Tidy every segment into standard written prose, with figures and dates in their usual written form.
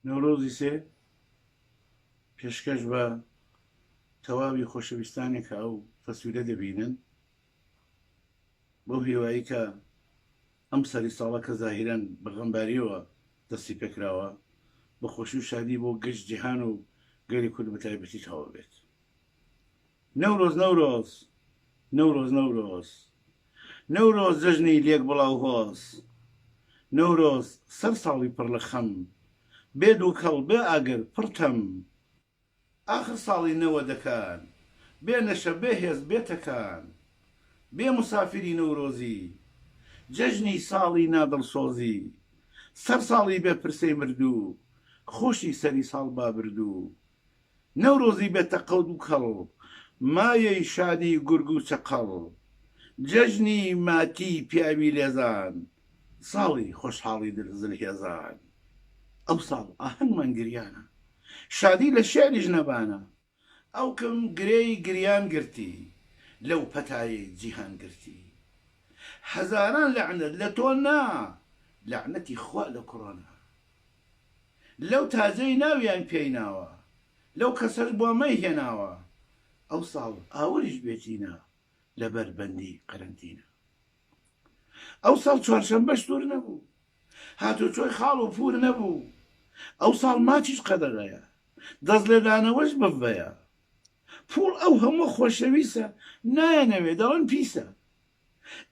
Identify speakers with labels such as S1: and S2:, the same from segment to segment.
S1: نەورۆزی سێ پێشکەش بە تەواوی خۆشەویستانێک کە ئەو تەسویرە دەبینن بەو هیوایی کە ئەم سەری ساڵە کە زاهیرەن بە غەمباریەوە دەستی پێکراوە بە خۆشی و شادی بۆ گشت جیهان و گەلی کورد بە تایبەتی تەواو بێت. نەورۆز نەورۆز نەورۆز نەورۆز نەورۆز جەژنی لێک بڵاو هۆز نەورۆز سەر ساڵی پڕ لە خەم بێ دووکەڵ بێ ئاگر پڕ تەم ئاخر ساڵی نەوەدەکان بێ نەشە بێ هێز بێ تەکان بێ مسافری نەورۆزی جەژنی ساڵی نادڵسۆزی سەر ساڵی بێ پرسەی مردوو خۆشی سەری ساڵ بابردوو نەورۆزی بێ تەقە و دوکەڵ، مایەی شادی گورگ و چەقەڵ، جەژنی ماتی پیاوی لێزان، ساڵی خۆشحاڵی دل زلهێزان. ئەوساڵ ئاهەنگمان گریانە، شادی لە شیعریش نەبانە. ئەوکم گرێی گریان گرتی، لەو پەتایەی جیهان گرتی. هەزاران لەعنەت لە تۆ نا، لەعنەتی خوا لە کۆرۆنا. لەو تاجەی ناویان پێی ناوە لەو کەسەش بۆ مەی هێناوە ئەوساڵ ئاوریش بێ تینە لەبەر بەندی قەرەنتینە ئەوساڵ چوارشەمبەش سوور نەبوو هاتوچۆی خاڵ و پوور نەبوو ئەوساڵ ماچیش قەدەغەیە دەست لێدانەوەش بڤەیە پووڵ ئەو هەموو خۆشەویسە نایانەوێ دەڵێن پیسە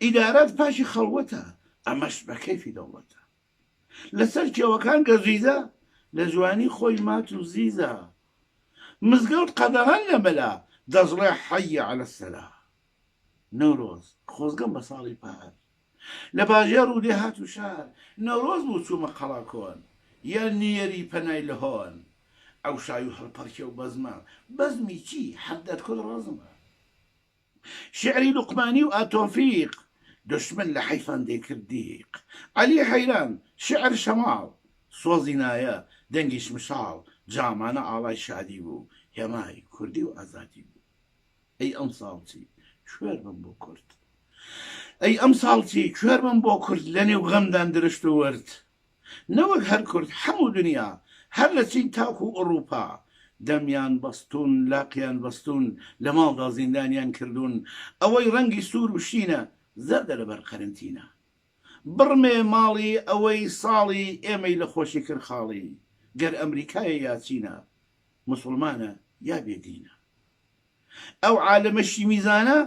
S1: ئیدارات پاکی خەڵوەتە ئەمەش بە کەیفی دەوڵەتە لەسەر کێوەکان گەزیزە لە جوانی خۆی مات و زیزە مزگەوت قەدەغەن لە مەلا دەزڵێ حەی عەلە سەلا نەورۆز خۆزگەم بە ساڵی پار لە باژێڕ و دێهات و شار نەورۆز بوو چوومە قەڵاکۆن یا نیەری پەنای لە هۆن ئەو شای و هەڵپەڕکێ و بەزمە بەزمی چی حەق دەتکوت ڕەزمە شیعری لوقمانی و ئاتۆفیق دوشمن لە حەیفان دەیکرد دیق عەلی حەیران شیعر شەماڵ سۆزی نایە دەنگی شمشاڵ جامانە ئاڵای شادی بوو هێمای کوردی و ئازادی بوو ئەی ئەمساڵ چی کوێر بم بۆ کورد ئەی ئەمساڵ چی کوێر بم بۆ کورد لەنێو غەمدان درشت و ورد نەوەک هەر کورد هەموو دنیا هەر لە چین تاکوو ئوڕووپا دەمیان بەستوون لاقیان بەستوون لە ماڵدا زیندانیان کردوون ئەوەی ڕەنگی سوور و شینە زەردە لەبەر قەرەنتینە بڕمێ ماڵی ئەوەی ساڵی ئێمەی لە خۆشی کرد خاڵی گەر ئەمریکایە یا چینە موسوڵمانە یا بێ دینە. ئەو عالەمە شیمیزانە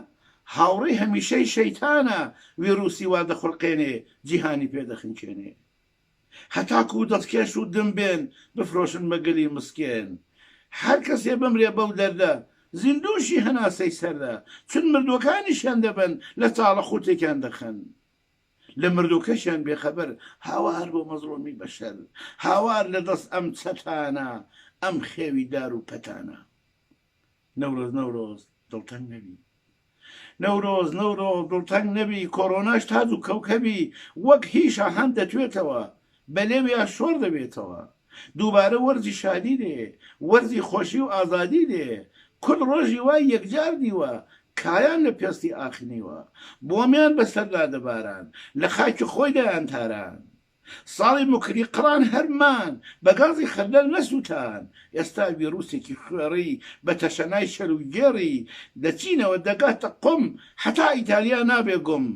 S1: هاوڕێی هەمیشەی شەیتانە ویڕوسی وا دەخولقێنێ جیهانی پێ دەخنکێنێ هەتاکو دەستکێش و دم بێن بفرۆشن بە گەلی مسکێن هەر کەسێ بمرێ بەو دەردە زیندووشی هەناسەی سەردە چون مردووەکانیشیان دەبەن لە چاڵە قوتێکیان دەخەن لە مردووکەشیان بێخەبەر هاوار بۆ مەزڵومی بەشەر هاوار لە دەست ئەم چەتانە ئەم خێوی دار و پەتانە. نەورۆز نەورۆز دڵتەنگ نەبی. نەورۆز نەورۆز دڵتەنگ نەبی کۆرۆناش تاج و کەوکەبی وەک هی شاهان دەتوێتەوە بە لێویا شۆڕ دەبێتەوە دووبارە وەرزی شادی دێ وەرزی خۆشی و ئازادی دێ کورد ڕۆژی وای یەکجار دیوە کایان لە پێستی ئاخنیوە بۆمیان بەسەردا دەباران لە خاکی خۆی دەیانتاران ساڵی موکری قڕان هەر مان، بە گازی خەردەل نەسووتان، ئێستا ویڕووسێکی خوێڕی بە تەشەنای شەر و گێڕی لە چینەوە دەگاتە قوم، هەتا ئیتالیا نابێ گوم.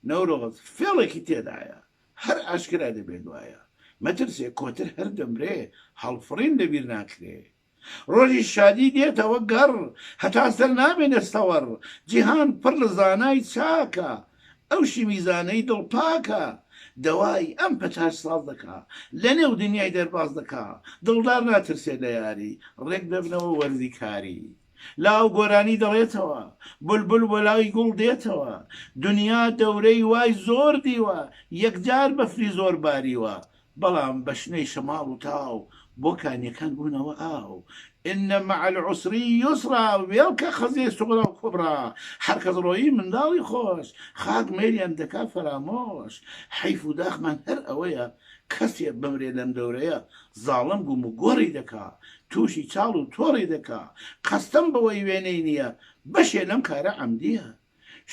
S1: نەورۆز فێڵێکی تێدایە، هەر ئاشکرا دەبێ دوایە، مەترسێ کۆتر هەر دەمرێ، هەڵفڕین لەبیر ناکرێ. ڕۆژی شادی دێتەوە گەڕ، هەتا سەر نامێنێ سەوەڕ، جیهان پڕ لە زانای چاکە، ئەو شیمیزانەی دڵ پاکە، دەوای ئەم پەتاش ساز دەکا، لە نێو دنیای دەرباز دەکا، دڵدار ناترسێ لە یاری، ڕێک دەبنەوە وەرزی کاری. لاو گۆرانی دەڵێتەوە، بولبول وەلای گوڵ دێتەوە، دنیا دەورەی وای زۆر دیوە، یەکجار بەفری زۆر باریوە، بەڵام بە شنەی شەماڵ و تاو بۆ کانیەکان بوونەوە ئاو ان مع العسر یسرا وێڵکە خەزێ سوغرا و کوبرا هەرکەس ڕۆیی منداڵی خۆش خاک مەیلیان دەکا فەرامۆش حەیف و داخمان هەر ئەوەیە کەسێ بمرێ لەم دەورەیە زاڵم گوم و گۆڕی دەکا تووشی چاڵ و تۆڕی دەکا قەستەم بەوەی وێنەی نییە بەشێ لەم کارە عەمدییە.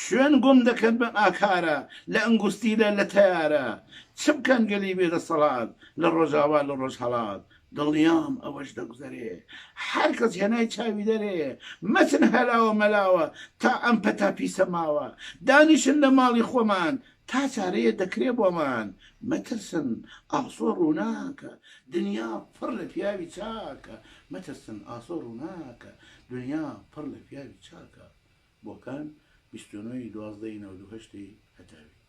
S1: شوێن گوم دەکەن بەم ئاکارە لە ئەنگوستیلە لە تەیارە چ بکەن گەلی بێ دەسەڵات لە ڕۆژاوا لە ڕۆژهەڵات دڵنیام ئەوەش دەگوزەرێ هەر کەس هێنای چاوی دەرێ مەچن هەلاوە مەلاوە تا ئەم پەتا پیسە ماوە دانیشن لە ماڵی خۆمان تا چارەیە دەکرێ بۆمان مەترسن ئاسۆ ڕووناکە دنیا پڕ لە پیاوی چاکە مەترسن ئاسۆ ڕووناکە دنیا پڕ لە پیاوی چاکە. بۆکان، 29 ی 12 ی 98 ی هەتاوی.